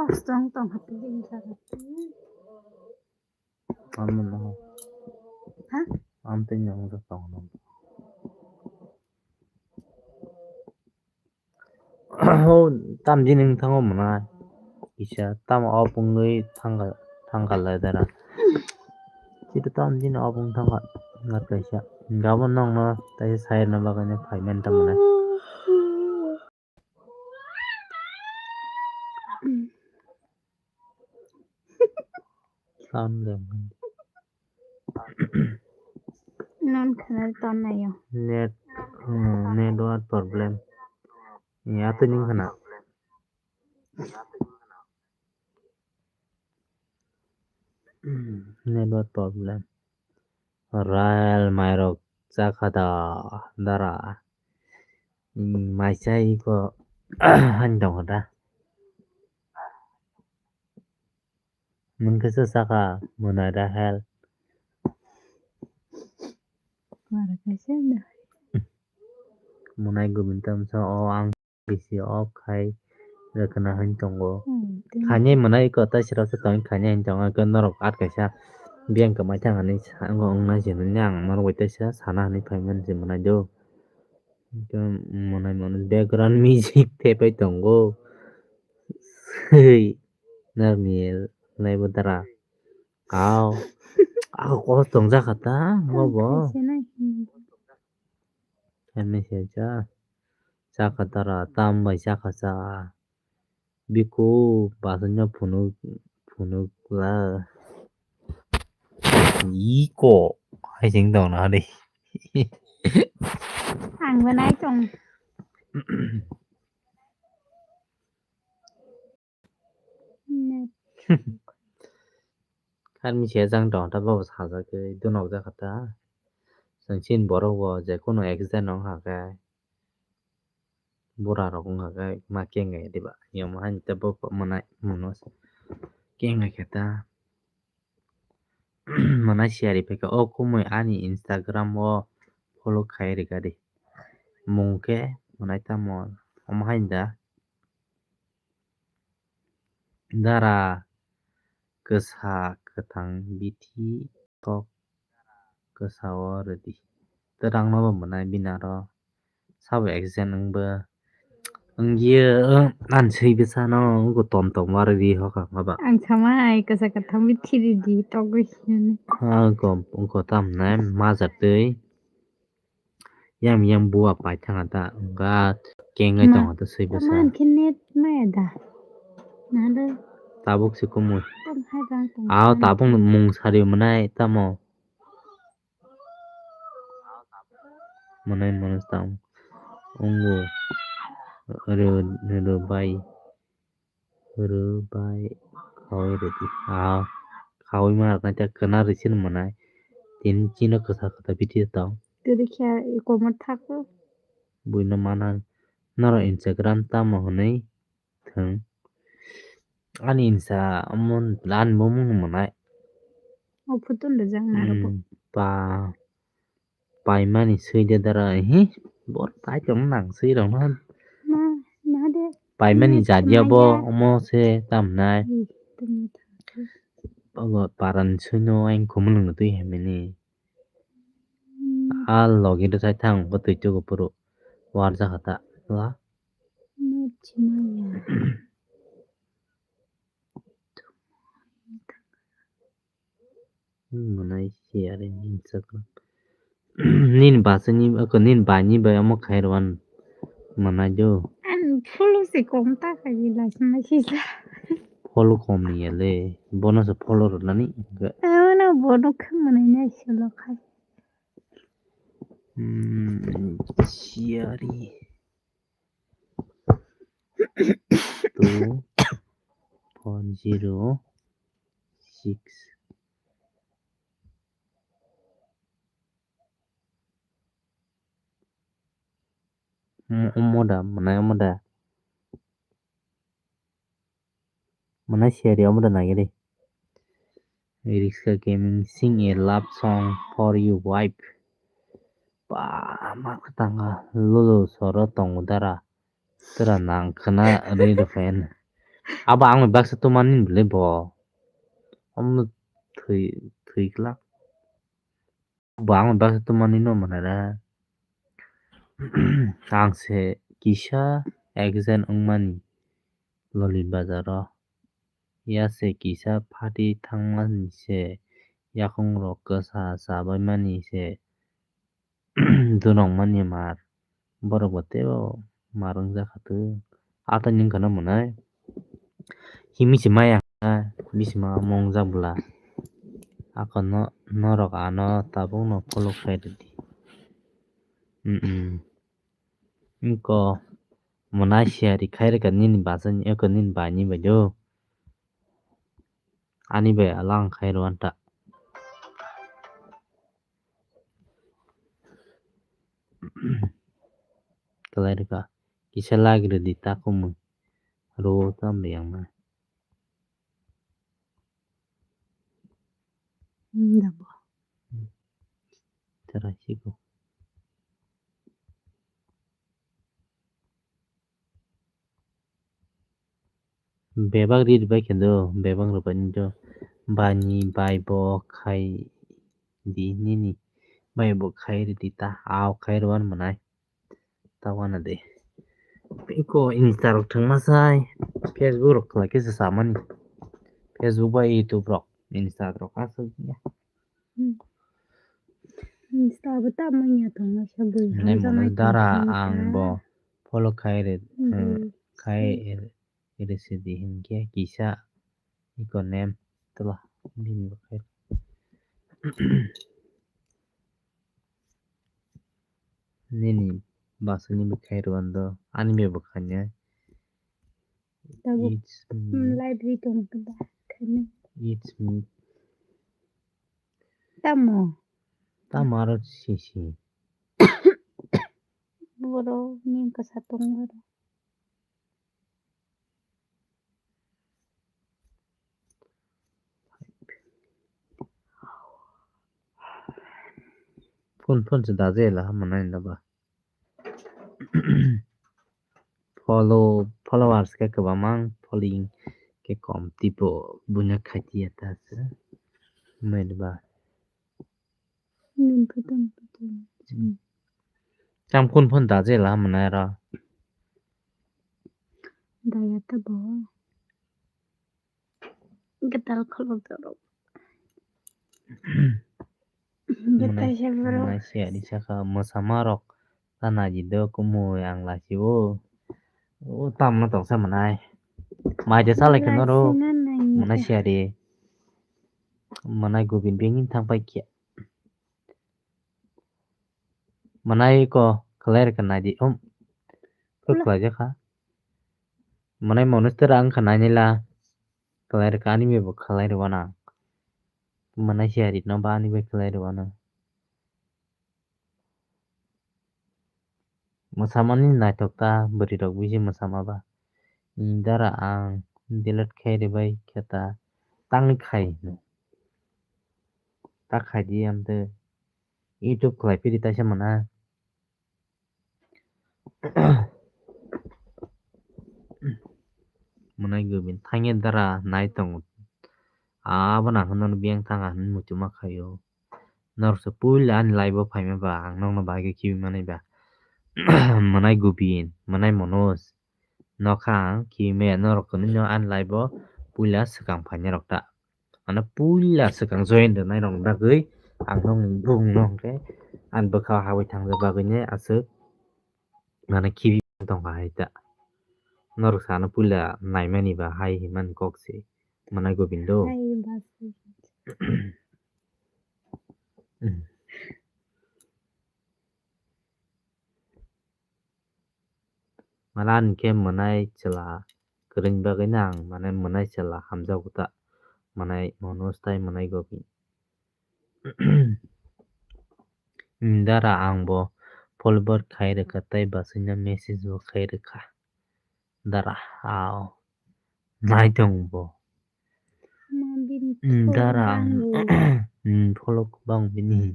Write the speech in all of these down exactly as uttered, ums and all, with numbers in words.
Kosong tong hati din sa. Amo no. Ha? Am te nyong sa tong no. Ho, tam jini wng thango mwnai. Kisa tamo off wngwi thangkha, thangkha lai dara. Chito tam jini off wng thangkha. Ngat kaisa. Gabo nokno taisa sayarna bagwi no phaimani tamo nai. Sound le. Non khana ton nayo. Net, hmm, network problem. Ya to ning khana. Network problem. Rael mairok chakha da dara. Hmm, mai chai ko han dong da. Nwng khe se saka mwnai da hel. Mara kaisa da. Mwnai gubin tamsa o ang bisi off khai rwkna hin tongo. Hmm, tini. Khainai mwnai ko tai sira se tong khainai hin tongo ke norok at kaisa biyang kwmai thang hinwi sa wngna se hinwi ang norok bai teisa sana hinwi phaimani se mwnai do. Ekdom mwnai mwnai background music thepai tongo. Swi. Narni laibo dara. Au. Au, kos tong jakha ta, bobo. Kaisa nai. Ani se ja. Jakha dara, tam bai jakha cha. Biku, basanya phunuk, phunuk la. Iko, hai sing tong na de. Ang bo nai tong. Net. Kharmi se jang tong ta bobo sajagwi dunok jakha ta. Chwng chini borok bo je kunu accident wng kha khe bura rok wng kha khe ma kengai diba yom hai te bo mwnai mwnai kengai khe ta. Mwnai siyari phaikha o kumui ani Instagram o follow khai rwkha di mung khe mwnai tamo omo hai da. Dara kwsa kwthang bithi tok kwsa o rwdi. Twrangno bo mwnai bini aro sabo accident wngbo wngye ani swi bwsano wngkha tom tom warwi hoka haba. Ang sama hai kwsa kwthang bithi rwdi togwi hinwi. Wngkha tamhinai majak twi. Yang yang bua paithang ta wngkha kengwi tongo ta swi bwsa. Tamo khe net maya da. Nalo. Tabuk se kumui. Tamo hai bang tong. Aw tabuk mung sari mwnai tamo. Mwnai mwnai tamo. Wngbo. Oro oro bai. Rw bai khaui rwdi. Ah, khaui ma rwknai ta kwna rw sini mwnai. Tini chini kwsa kwsa bithi tong. Tini khe komor thakgo. Buino mana norok Instagram tamo hwnwi thwng. Ani Insta omo ani bumung mwnai. O photo rijak na rwbo. Hmm, pa. Paimani swi de dara, hi? Bor pai tong nang swi rok no. Ma, ma de. Paimani ma, jadia ma bo ya. Omo se tamnai. Hi, tongwi thangkhe. Ogo paran swi no ang kumulung no twi hemeni. Hmm. A logi do sai thang ko twi chugo puru. War ja khata. Wa. Ma chima ya. Hmm, mwnai se are ni Instagram. Nini basa ni, ako nini bai ni bai omo khai rwan mwnai do. Ang follow se kom ta khai ni lai sma sisa. Follow kom ni ya le, bono se follow rw nani. Ano bono khe mwnai nai se lo khai. Hmm, siari. Two four zero six. Mo-, omo da, mwnai omo da. Mwnai siyari omo da nai gede. Riksa Gaming, sing a love song for you wife. Ba, ma kwtanga lolo soro tongo dara. Tura nang khna rwi rw phaiyano. Abo ang baksa tumani bwle bo. Omo thwi, thwi glak. Bo ang baksa tumani no manara. Ang se kisa accident wngmani Loli bazaro. Ya se kisa phatwi thangmani se yakung rok kwsa chabaimani se. Dunok mani mar. Borok bo teibo mar wngjak kha twi. Atani wngkha na mwnai. Himi se maya kha, bisima omo wngjak bwla. Ako no, norok ano tabuk no follow khai rwdi. Mm, mm. Wngkha mwnai siyari khai rwkha nini bachani, eko nini baini bai do. Ani bai alang khai rw anta. Kalai rwkha. Kisa lagri di takhumwi. Ro tam biyang ma. Hmm, dabo. Tara siko. Bebak ri rwbai khe do, bebak rwbai ni do. Bani bai bo khai di nini. Bai bo khai ri di ta, ao khai rwban mwnai. Ta wana de. Iko Insta rok thwngma sai, Facebook rok kwlai khe se samani. Facebook bai YouTube rok, Insta rok aswk ya. Hmm. Insta bo tamo wngya tongo, se bui Nai hamjaknai mwnai dara tongkha ang wngkha. Bo follow khai re, hmm, khai re, re se di hinkhe kisa iko name tla bini bo khai. Nini basani bo khai rwando, ani bai bo khainai. Tabuk, it's me. Hmm, live ri tongkha da, khainai. It's me. Tamo? Tamo aro sisi. Borok ni bwsa tongo aro. Phone, phone se daje la manai da ba. Follow, followers khe kwbangma, following khe kom, tipo buino khaitiya ta se. Mai ba. Min phutung phutung. Hmm. Cham kun phone daje la manai ro. Daya ta bo. Gatal kholok jorok. Gatal se borok. Manai siya di saka mwsama rok ta naidi do kumui ang lachio. O tamno tongsa manai. Mai de salai kheno ro. Manai siya di. Manai gubin bengin thang pai khe. Manai ko khlai rwkha naidi. Um. Ko khlai jakha. Manai monster ang kha nainila. Khlai rwkha ani mebo khlai rwna. Manai siya ri no ba ani bai khlai rwna. Mwsamani naithok ta bwrwi rok bisi mwsama ba. Ni dara ang delete khai rwbai khe ta tangwi khai hino. Ta khai di amtwi YouTube khlai phiri taisa mana. Mwnai gubin thangya dara nai tongo. Abo nang hwnno biyang thanga hwnwi muchungma khaio. Norokse puila ani live o phaima ba ang nokno bahai khe khibi manai ba. Mwnai gubin, mwnai monos. Nokha ang khibi maya norok kwrwino ani live o puila swkang phainai rok ta. Ano puila swkang join rwnai rokni bagwi ang nokni bumung no hwnkhe ani bwkhao habwi thangjak bagwino aswk mane khibi tongkha hai ta. Norok sa ano puila naimani ba hai hinmani kok se mwnai Gobindo. Hai basi. Hmm. Mala hinkhe mwnai chwla kwrwini bagwino ang mane mwnai chwla hamjago ta, mwnai Manoj tai mwnai Gobi. Dara ang bo follow back khai rwkha tei bwswino message bo khai rwkha. Dara, ao. Nai tong bo. Ma bini Hmm, phone dara ang. Rango. Hmm, follow bang bini.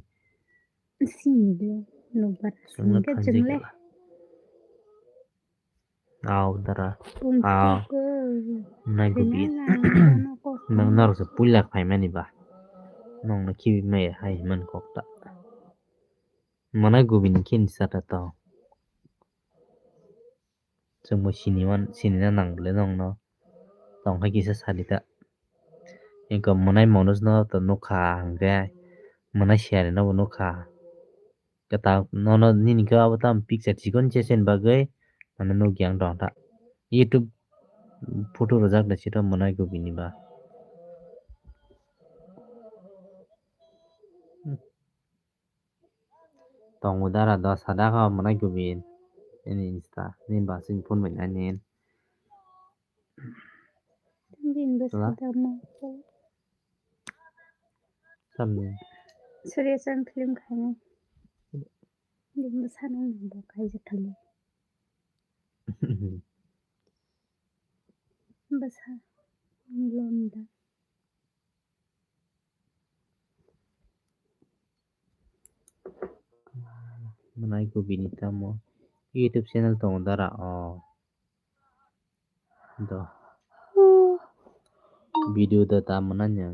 Sini de, no bar. Chwngno sini ke thangjai chwng le. Kala. Aw dara. Aw. Nai gubi. Nang narok se puila phaimani ba. Nong no khibi mai hai man kok ta. Manai gubi ni khe ni sata to. Chwngbo sini wan, sinina nang le nong no. Tong hai kisa sadi ta. Engko manai monus no to nukha hwnkhe manai siyari no bo nukha. Kwtal nono nini khe abo tamo picture chikon chesen bagwi mane nukya wng tong ta. YouTube photo rwjak da sito manai gubi ni ba. Tongo dara dos sada kha manai gubi ni insta ni ba sini phone bai nani. Din bwsa Wala? Dama. Samni. Surya chan film khainai. Din bwsa nang bo khaijak thali. Bwsa londa. Manai ko bini tamo YouTube channel tongo dara o. Do. Video da ta mwnanya.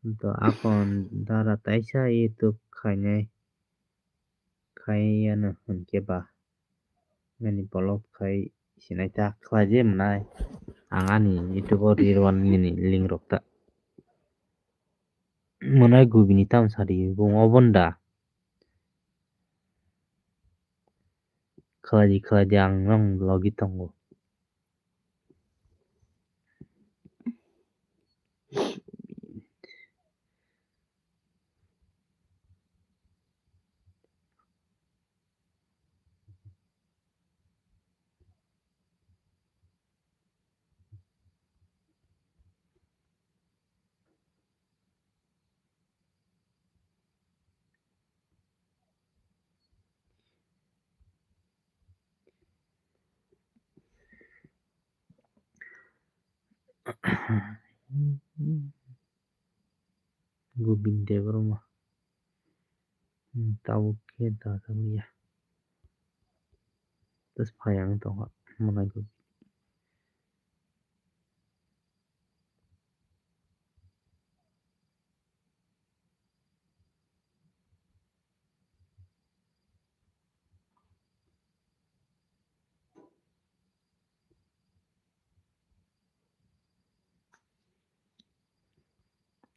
Do akon dara taisa YouTube khainai. Khai yano hwnkhe ba nini bolok khai sinai ta khlai je mwnai. Ang ani YouTube o ree rwna nini link rok ta mwnai gubini tamo sadi bung obo nda khlai di khlai di ang nong logi tongo. Gobin Debbarma. Hmm, tabuk khe da tabuk ya. Terus phai ang tongkha, mwnai Gobin.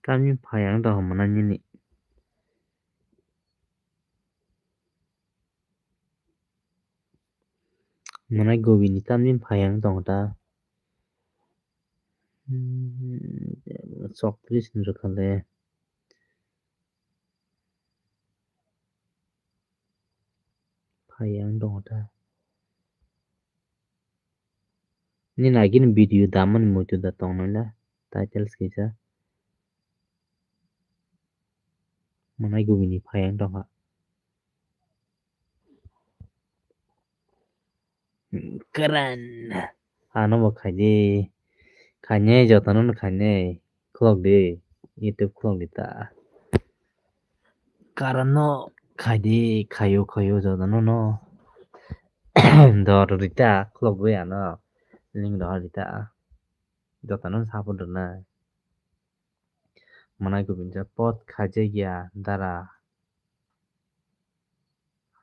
Tamni phai ang tong mwnai nini. Mwnai Gobini tamni phai ang tong ta. Hmm, choktrish ni rwkha le. Phai ang tong ta. Nini agini video damani muitu da tong nai la, titles kisa. Mwnai Gobini phai ang tongkha. Karan. Ano bo khai di. Khainai jotono no khainai. Khulok di. YouTube khulok di ta. Karan no khai di, khaio, khaio jotono no. Dor rita, khulok bai ano. Link dor rita. Jotono support rwna. Mwnai Gobin ja pot khaijak ya dara.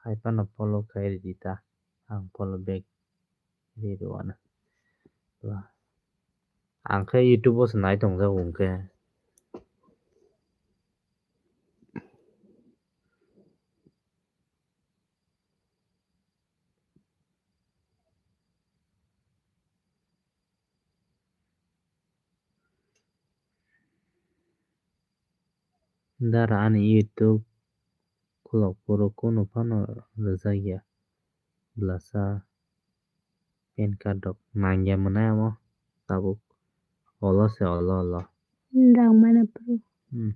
Hai phano follow khai ridi ta. Ang follow back ri rwna. Ang khe YouTube o se nai tongjago hwnkhe. Dara ani YouTube khulok phuru kunu phano rwjak ya. Bwlasa pan card rok nangya mwnai omo tabuk olo se olo olo. Rang mana phuru. Hmm.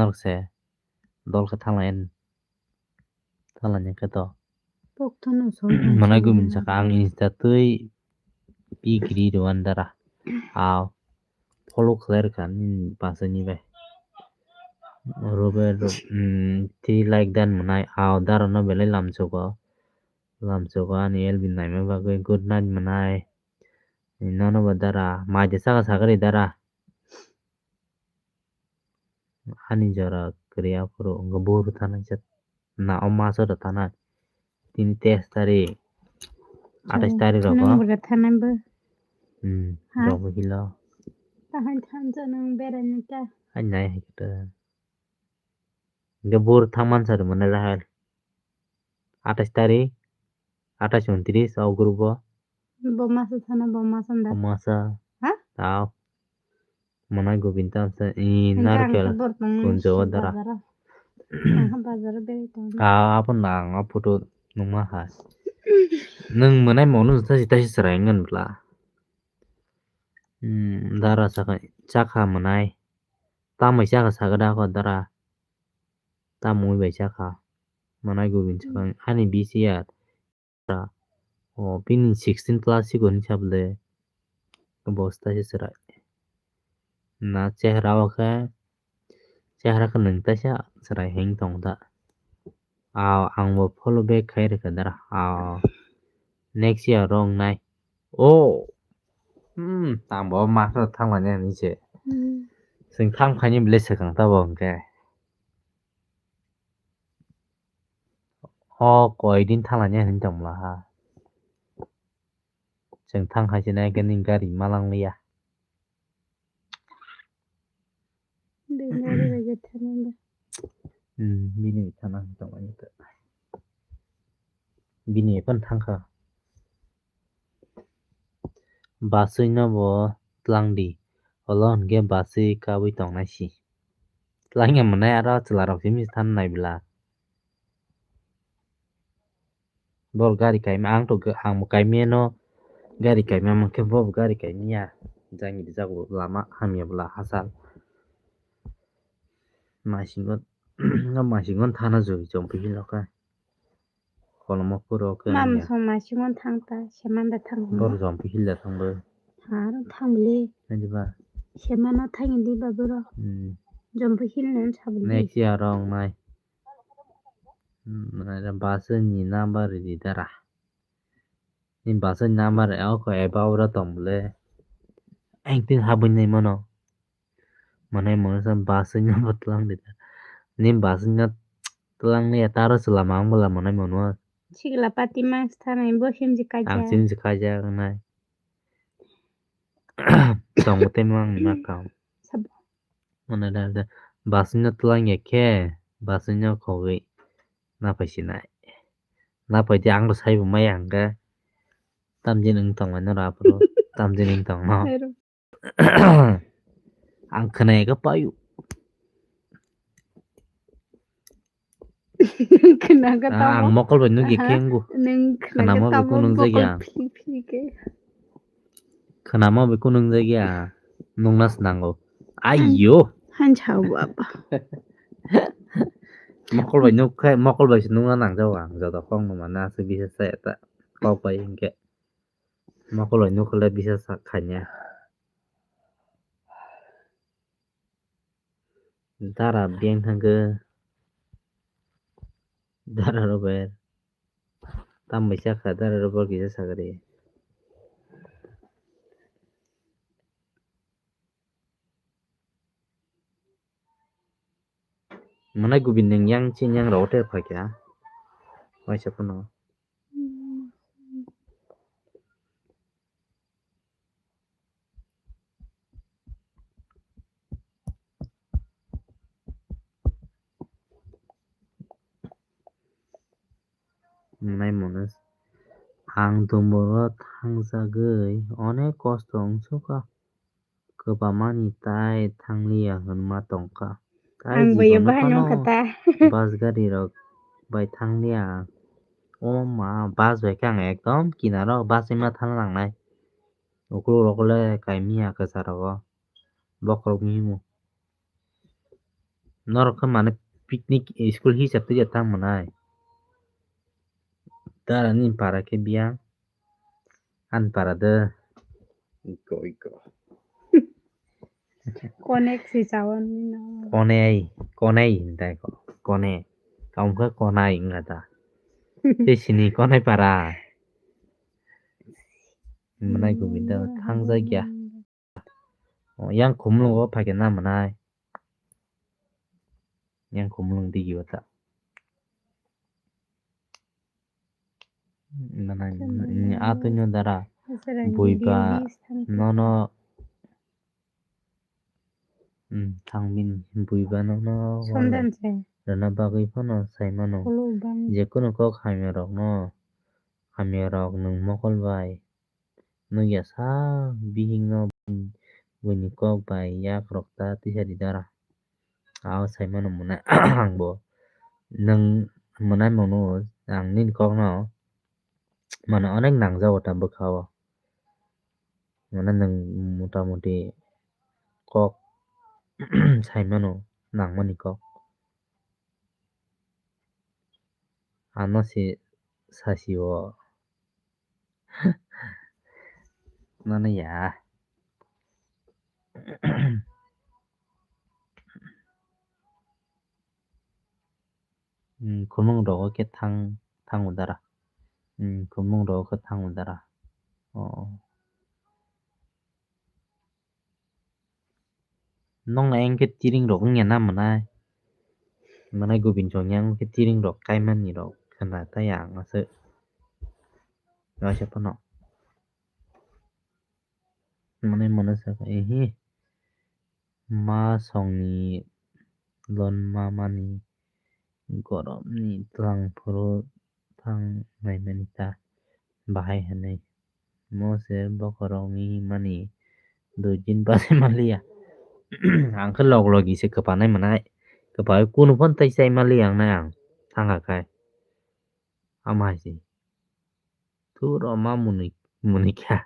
norok se dol khe thanglaini. Thanglaini khe to. Pokthano sol. Manai gubin saka ang Insta twi pi giri rwani dara. Aw. Follow khlai rwkha nini bwsani bai. Robert, mm, three like dan mwnai. Aw, dara no belai lamsogo. Lamsogo ani L B naima bagwi. Good night mwnai. Nono bo dara. Mai de saka sakari dara. Ani jora kwrwi aphuru wngkha bohrok thanai se na o maso rok thanai. Tini teis tarik, atais tarik rok o. Nang bwrwi thanai bo. Hmm, ha? Rok bo hilo. Tahai thansa nang beraina ta. Hai nai hai khe ta. Hingke bohrok thang mansa rwmani lahai. Atais tarik, atais untris o group o. Bo masa sana, bo masa nda. Bo masa. Ha? Tao. Manai gubin tamsa, i, hingke ang narkel, khe bor tong kunjo o dara. Bazaro. Ang khe bazaro berai tong. A, apo nang, a photo nungma ha. Nung manai monu tasi tasi chwrai wngkha bwla. Hmm, dara sakha, chakha manai. Tamoi chakha sakha da kho dara. Tamoi bai chakha. Manai gubin sakha. Hmm. Ani B C R. O, bini sixteen plus sigo hinwi sable. Bosta se chwrai. Na chehra o khe, chehra khe nwng taisa chwrai heng tong da. Aw, ang bo follow back khai rwkha dara. Aw, next year rw wngnai. O, hmm, ang bo ma khe thang manya hinwi se. Hmm. Chwng thang phaini belai swkang tabok hwnkhe. O koi din thang laina hinwi tong mala ha. Chwng thang hai se nai khe nini gari ma lang liya. Bini gari bai Hmm, bini thana tongmani ta. Bini phone thangkha. Basui no bo tlang di. Olo hwnkhe basui kabui tongnai si. Tlangya mwnai aro chwla rok simi than nai bwla. Bo gari kaima ang to ang bo kaimiyano gari kaima mankhe bo gari kaimiya. Jangni rijak bo lama hamya bwla hachal. Masingo no masingo thana joi jom phi hilo kha. Kolomok puro khe Mam hamya. Song masingo thang ta seman da thang. Bor jom phi hilo thang bo. Har thang le. Nadi ba. Semano thang di ba boro. Hmm. Jom phi hilo sabli. Next year rong nai. Hmm, nai ra bus ni number di dara. Ni bus ni number e oko eba ura tong bole. Ang tin habui nai mano. Mane mano sa bus ni number tlang di ta. Ni bus ni tlang ni taro chwla mang bwla mano mano. Sikla pati mang stha nai bo himji kaja. Ang sim ji kaja nai. Tong te mang ni ma kam. Sab- Mane da da bus ni tlang ya khe bus ni khogwi na phai sinai. Na paidi ang rw sai bo maya hwnkhe. Tamjin wng tong laino ra aphuru. Tamjin wng tong no. Ang khwnaya khe payu. Khwnakhe Ah, tamo. Ang mokol bai nugya khe wngkha. Nung khwnamo khwnakhe bai tamo kunung bokol jagya. Phik phik khe. Khwnamo bai kunung jagya. Nungna swnango. Ayo. Hansa baba. Mokol bai nuk khe, mokol bai se nungna nangjago ang. Joto kok nungmani aswk bisa chaya ta. Kok bai hinkhe. Mokol bai nuk khe le bisa sa khaina. Dara biyang thangkhe. Dara Robert. Tambai chakha dara Robert kisa sakari. Mwnai gubin nung yang chin yang rok ter phaikha. Waisa phano. Nai mwnwi ang dumboro thangjagwi onek kosto wngsukha, kwbamani tai thangliya hwnma tongkha. Tai ang boyo jibono bahai phano nukha ta. Bus gari rok bai thangliya. O ma, bus bai khe ang ekdom kinaro bus wngma thang nangnai. Ukuluk rok le kaimiya kwcharo bokhorok mihimo. Norok khe mane picnic school hisab twi tang mwnai. Dara ni para khe biyang. An para de. Iko, iko. Konek si chawan ni no. Konei, konei hintai ko. Kone. Kaum khe konai wngkha ta. Tei sini konai para. Mwnai gubinda thangjakya. O, yang khumlungo phaikhe na mwnai. Yang khumlung digi wata. Mwnai, a tuino dara. Buiba nono, hmm, thangbini buiba nono rwna bagwi phano saimano. Jekunu kok hamya rokno, hamya rok nwng mokol bai. Nukya sa bihikno buini kok bai yak rok ta tisa ri dara. Ao saimano mwnai ang bo. Nwng mwnai mano ang nini kokno mano onek nangjago ta bwkha o. Mane nwng mota moti kok saimano nangmani kok. Ano se sasi o. Mano ya. Hmm, khumung rogo khe thang, thang udara. Hmm, khumung rogo khe thang udara. Oh. Nokna engkhe tiring rok wngya na mwnai? Mwnai gubin chong yang khe tiring rok kaimani rok khna tei ang aswk. Waisa phano. Mwnai mwnai sakha, ehe. Ma songni lonma mani, goromni twlang phuru thang naimani ta bahai hwnwi. Mo se bokhorokni mani dui din bachai manliya. Ang khe log logi se kwpanai mwnai. Kwpai kunu phone tai chai manliya ang nai ang thangkha khai. Ama hai se. Thuro ma mwnwi, mwnwi kha.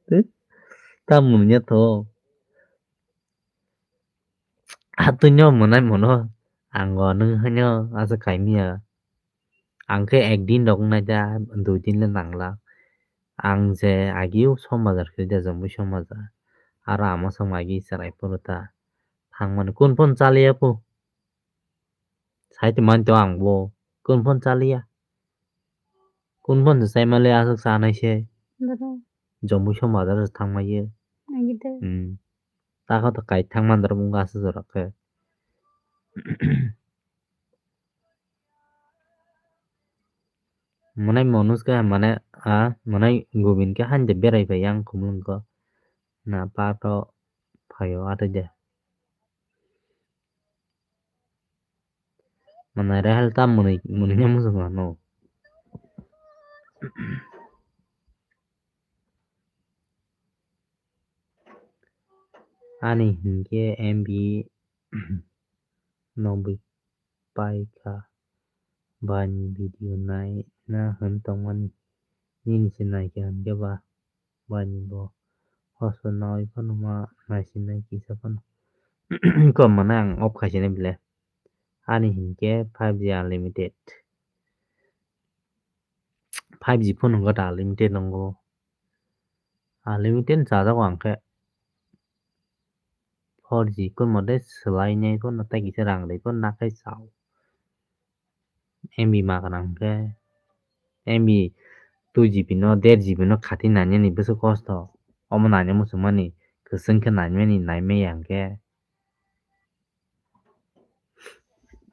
Tut, ta mwnwi ya tho. Hatwino mwnai mono. Ang o nwng haino asa kaimiya. Ang khe ek din rok wngnai da, dui din le nangla. Ang je agi o som bazar khe da, Jamui som bazar. Aro ama som agi chwrai phuru ta thangmani. Kun phone chaliya phu. Sai tongmani to ang bo. Kun phone chaliya. Kun phone se chai manliya aswk chanai se. Boro. Jamui som bazar se thangmaiyo. Agi de. Hmm. Takha to kai thangmani doro wngkha aswk jora khe. Mwnai Manoj khe mane, a, mwnai Gobind khe haino de berai phai yang Khumulwng khe. Na pa to phaio atwi de. Mwnai Rahel ta mwnwi, mwnwi ya muchung ano. Ani hinkhe M B nobwi pai kha. Bani video nai na hwn tongmani. Nini se naikha hinkhe ba bani bo hospo naui phano ma naisinai kisa phano. Kom mane ang off khaisinai bile. Ani hinkhe five G unlimited. Five G phone wngkha da unlimited nongo. Unlimited chajago ang khe. Four G kun mode swlainai phano tei kisa rang ri phano nakhai chao. M B ma gwnang khe M B two G B no, der G B no khati nanya ni bwswk kosto. Omo nanya muchungmani, kwchwng khe naimani, naimaya hwnkhe.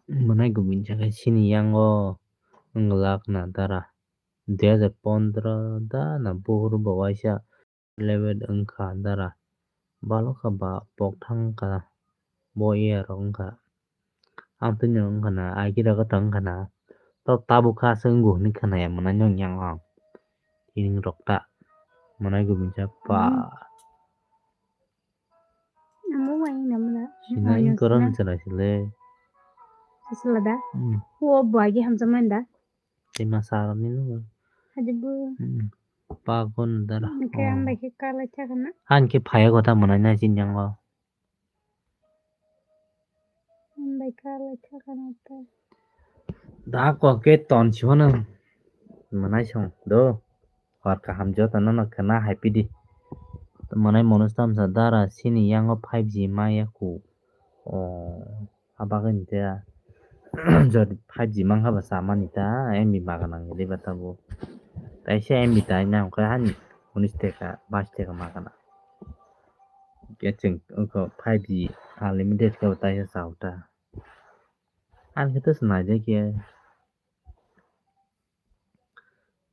Mwnai Gobind sakhe chini yango wng glak na dara. Dui hajar pondro da na buhur bo waisa. Level wngkha dara. Balokha ba pokthang wngkha. Bo iya rok wngkha. Ang tini wngkha na, aiki rok wngkha na. Tok tabuk kha se wngkha hinwi khwnaya mwnai nw yang ang. Tini rok ta. Mwnai Gobind sa pa. Hmm. Amo wai na mwnai. Sinai koron chwrai sile. Sila da. Hmm. Wo bo aiki hamjamani da. Tei masa rok ni nw. Hadi bo. Hmm. Pagon dara. Hwnkhe ang bai khe kalai thakana. Han khe phaya kotha mwnai na chini yango. Ang bai kalai thakana ta. Da kok khe ton si phano mwnai song do. Hor kaham joto no no khwna hai pidi. Mwnai Manoj tamsa dara chini yango five G maya khu. Oh. Abagwi hwnkhe jodi five G mankha ba chamani ta M B ma gwnang hwnwi ba tabuk. Taisa M B ta wngkha hani unis teka bais teka ma gwnang. Hwnkhe chwng wngkha five G unlimited khe bo taisa chao ta. Ani khe to se naijakya.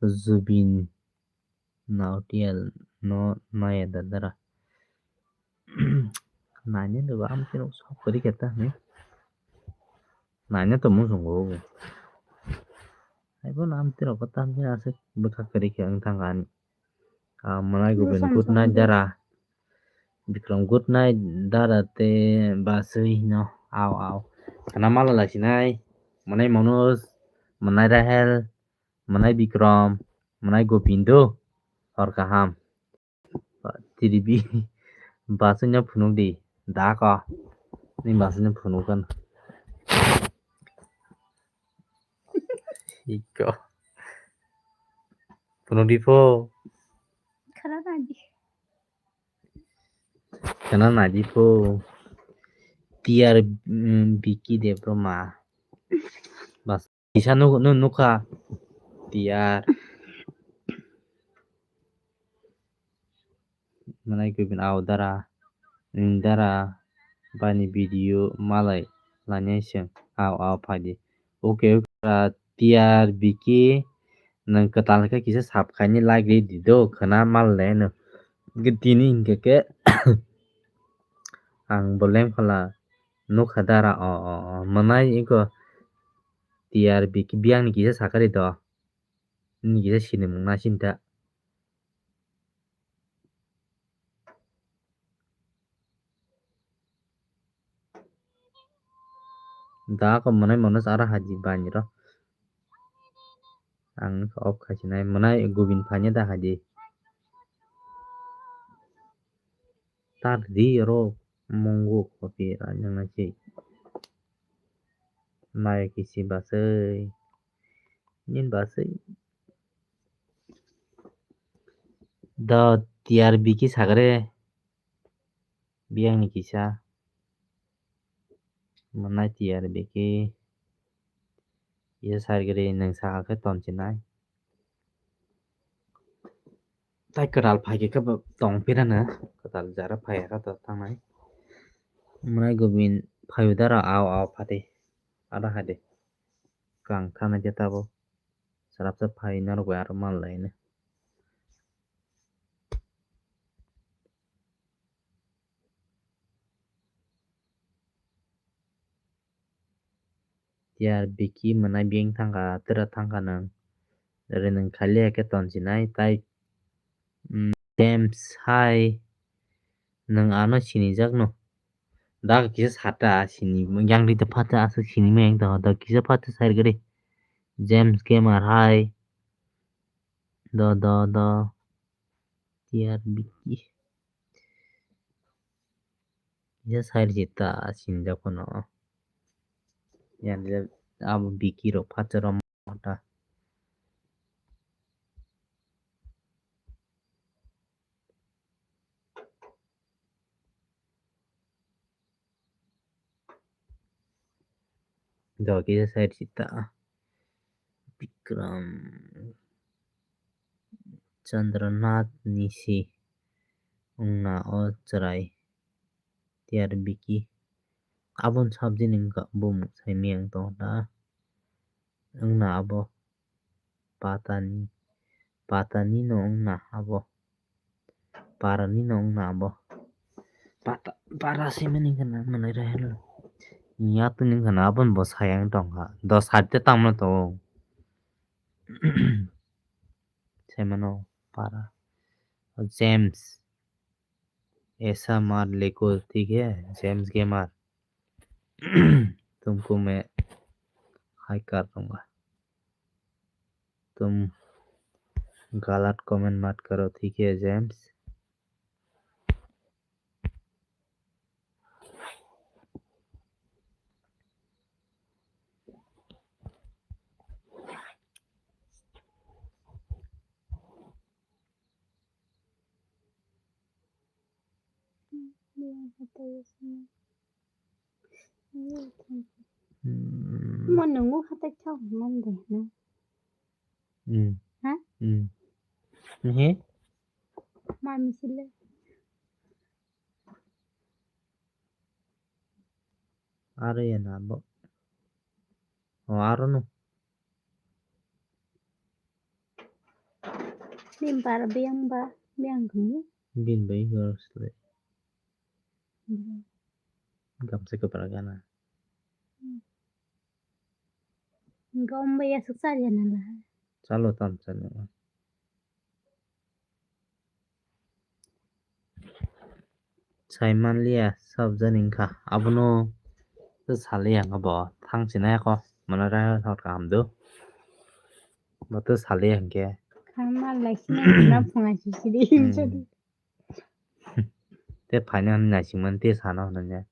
Zubin Nautiyal no naya da dara. Naina da ba amtwi rok sok kwrwi khe ta hwnwi. Naina to muchungo. Haibo no amtwi rok ta hwnwi aswk bwkha kwrwi khe wng thang ani. Ah, Mwnai Gobind, good night dara. Bikram, good night dara tei baswi no. Aw, aw. Khana mala laisinai. Mwnai Manoj, Mwnai Rahel, Mwnai Bikram, Mwnai Gobindo, hor kaham. Tiribi, baswino phunukdi, dako. Ni baswino phunukgwn. Iko. Phunukdi pho. Khana naidi. Khana naidi pho. T R, mm, Biki Debbarma. Bas. Kisa nuk-, nuk-, nukha. T R. Mwnai Gobind, aw dara. Nwng dara. Bani video malai. Lanya seng. Aw, aw, phaidi. Okay, okay. T R Biki. Nwng kwtal khe kisa sap khaini like rw di do. Khwna mal le no. Tini hinkhe khe. Ang bo lem khala. Nukha dara, o, o, o, mwnai iko T R B ki biyang ni kisa sakari do. Ni kisa sinimung na sinta. Da ko mwnai mwnai ara haji bani ro. Ang off khai sinai mwnai gubin phanya da haji. Tar di ro mungu kopi ra nang na si. Mai kisi basai. Nin basai. Do T R B ki sagre. Biyang ni kisa. Mwnai T R B ki. Ye sargri nang saka khe ton sinai. Tai kwtal phai khe kebo tong pirano, kwtal jara phai khe to thangnai. Mwnai gubin phayu dara au au phati. Ada hade. Kang thana je tabo. Sarapsa phai norok bai aro mal lai ne. T R B ki mwnai biyang thangkha, tera thangkha nang. Ere nang khali ya khe ton sinai tai. Mm, James hai nang ano sinijak no. Da kisa sata sini yang ri da phata aswk sini meng da da kisa phata sai gari. James Gamer hai. Do do do. T R B ki. Kisa sai ri ta sinijak no. Yang ri abo B K rok phata rom ta. Do kisa side sita. Bikram Chandranath Nisi wngna o chwrai T R B ki. Aboni sabjini wngkha bumung saimiyang tongkha. Wngna abo patani, patani no wngna abo. Parani no wngna abo. Pata, para se mani kana manai rahelo. Nya tu ning kana abon bo sayang tongkha. Dos side te tangma to. Semano para. James. ऐसा मार लिखो, ठीक है, James gamer. तुमको मैं हाई कर दूंगा। तुम गलत कमेंट मत करो, ठीक है, James. Hmm. Mo nungo hatai thok man de na. Hmm. Ha? Hmm. He? Ma misile. Aro ya na bo. O aro no. Nin bara biyang ba, biyang kami. Bin bai gor sle. Hmm. Gamsa kepala gana. Hmm. Gom ba ya suksa ya na la. Chalo tam chalo. Sai manliya sabjani wngkha. Abono tei saliya wngkha bo. Thang sinai kho. Mano rang rang thok kaham do. Bo tei saliya hwnkhe. Khama lai sinai na phunga sisiri. Hmm. Jadi. Tei phaina hwnwi naisingmani tei sana hwnwi.